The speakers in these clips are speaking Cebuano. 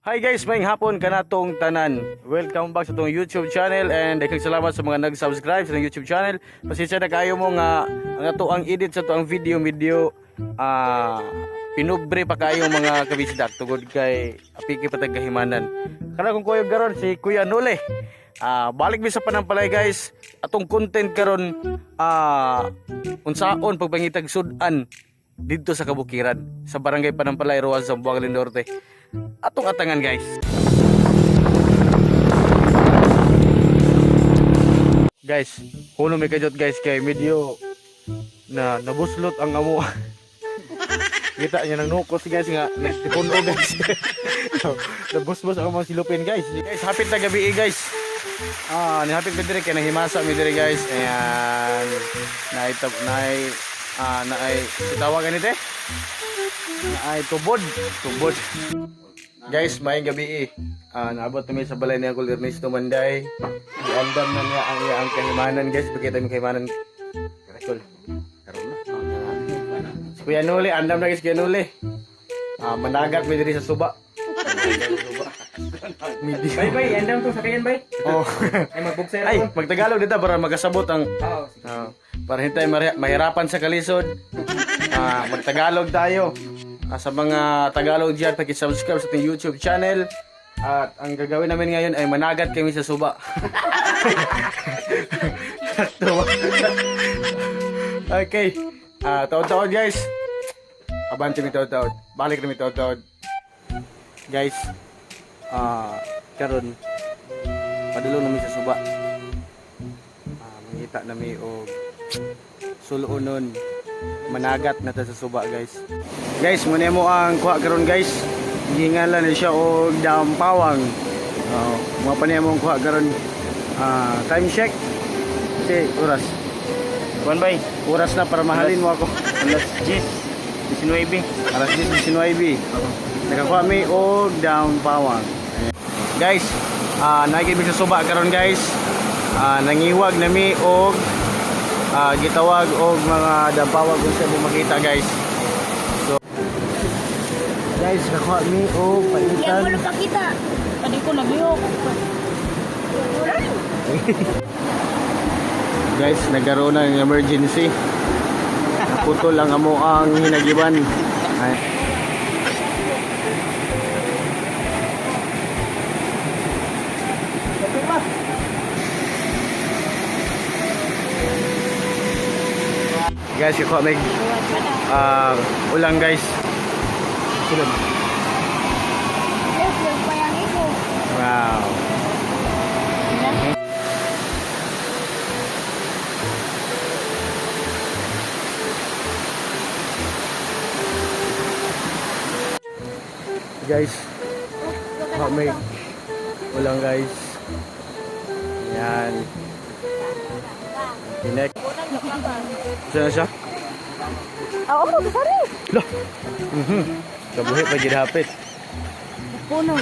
Hi guys, maayong hapon kanatong tanan. Welcome back sa atong YouTube channel and daghang salamat sa mga nag-subscribe sa atong YouTube channel. Pasensya na kayo mo nga ang ato ang edit sa ato ang video medyo pinubre pa kayo, mga kabisdak, tungod kay apiki pa tag kahimanan. Kana kung kuyog karon si Kuya Nole. Balik mi sa Panampalay, guys. Atong content karon, unsaon pagpangitag sud-an didto sa kabukiran sa Barangay Panampalay, Roxas, Zamboanga del Norte. Atong atangan, guys. Guys, huno may kajot, guys, kay medyo na nabuslot ang amo. Kita niya nang nukos, guys, nga nagtipuno, guys. Nabusbos ang mga silupin, guys. Guys, hapit na gabi eh, guys. Ni hapit mi dire kay nahimasa mi dire, guys. Ayan. Naay naay naay tawag gani te? Naay tubod, tubod. Guys, maayong gabi eh. Naabot kami sa balay ni Uncle Ernesto Manday. Giandam na niya ang iyang kahimanan, guys. Pakita mo kahimanan. Karakol. Karon na. Si Kuya Nuli, andam na, guys, Kuya Nuli. Managat mi diri sa suba. Medyo. Bay, bay, andam to sakayan, bay. Oh. Ay, magbugsay Ay, ra ko. Magtagalog dito para magkasabot ang Oo, sige. Para hindi tayo mahirapan sa kalisod. Magtagalog tayo. Sa mga Tagalog dyan, paki-subscribe sa ating YouTube channel. At ang gagawin namin ngayon ay managat kami sa suba. Tuwa. Okay. Taod-taod, guys. Abante mi taod-taod. Balik na mi taod-taod. Guys, karon padulong namin sa suba. Mangita nami og suluonon, managat na ta sa suba, guys. Guys, muna mo ang kuha karon, guys. Gihingalan ni siya og dampawang. Oh, mga pa niya mo ang kuha karon. Time check. Si oras. Kuan, bay. Oras na para mahalin mo ako. Alas 10. 19. Alas 10:19. Nakakuha mi og dampawang. Guys, naagi mi sa suba karon, guys. Nangiwag na mi og gitawag og mga dampawang kung sa mo makita, guys. So guys, nakuha mi og Hindi paitan. mo napakita. Tadi ko naglihok. Guys, nagkaroon na ng emergency. Naputol ang amo ang hinagiban. Ay. Guys, kuha may ulang, guys. Sulod. Yes, yung payang iko. Wow. Guys, may ulang, guys. Yan. Tinek. Saan na siya? Oo, sorry. Lah. Kabuhi pa gid hapit. Puno.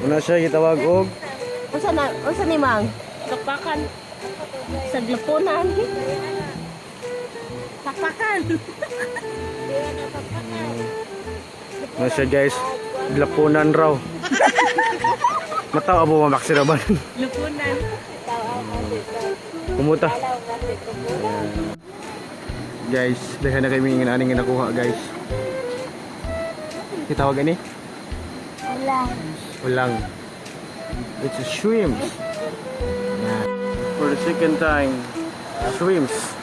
Una siya gitawag og Unsa na, unsa ni Mang? Pakpakan. Sa glaponan. Pakpakan. Una siya, guys, lapunan raw. Mataw abo mamaksiraban. Lapunan. Kumuta. Guys, daghan na kami nga aning nakuha, guys. Gitawag ani? Wala. Ulang. It's a shrimps. Yan. For the second time, shrimps.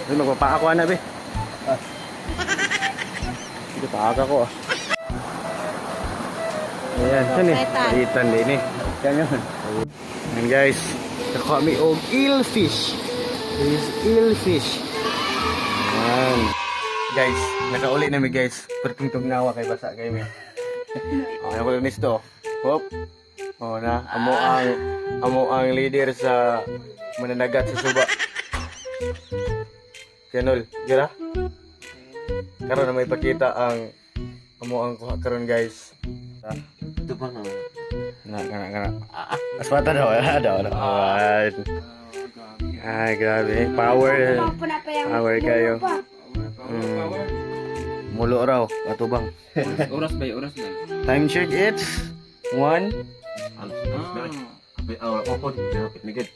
Ay, magpapaako na, be. Ito, paaka ko ah. Ayan, saan eh? Paitan. Paitan din eh. Kaya nga. Ayan, guys, nakuha mi og eelfish. This is eelfish. Ayan. Guys, nakauli na mi, guys. Perting tugnawa kay basa kay mi. Okay, ako lang to. Hop. Oh na, amo ang leader sa mananagat sa suba. Kanol, gira. Karon na may pakita ang amo ang kuha karon, guys. Ito pa nga. Na, kana, kana. Aswata daw, daw, daw. Ay, grabe. Power. Power kayo. Mulo raw, atubang. Oras ba? Oras ba? Time check, it's 1. Ah, 1:55.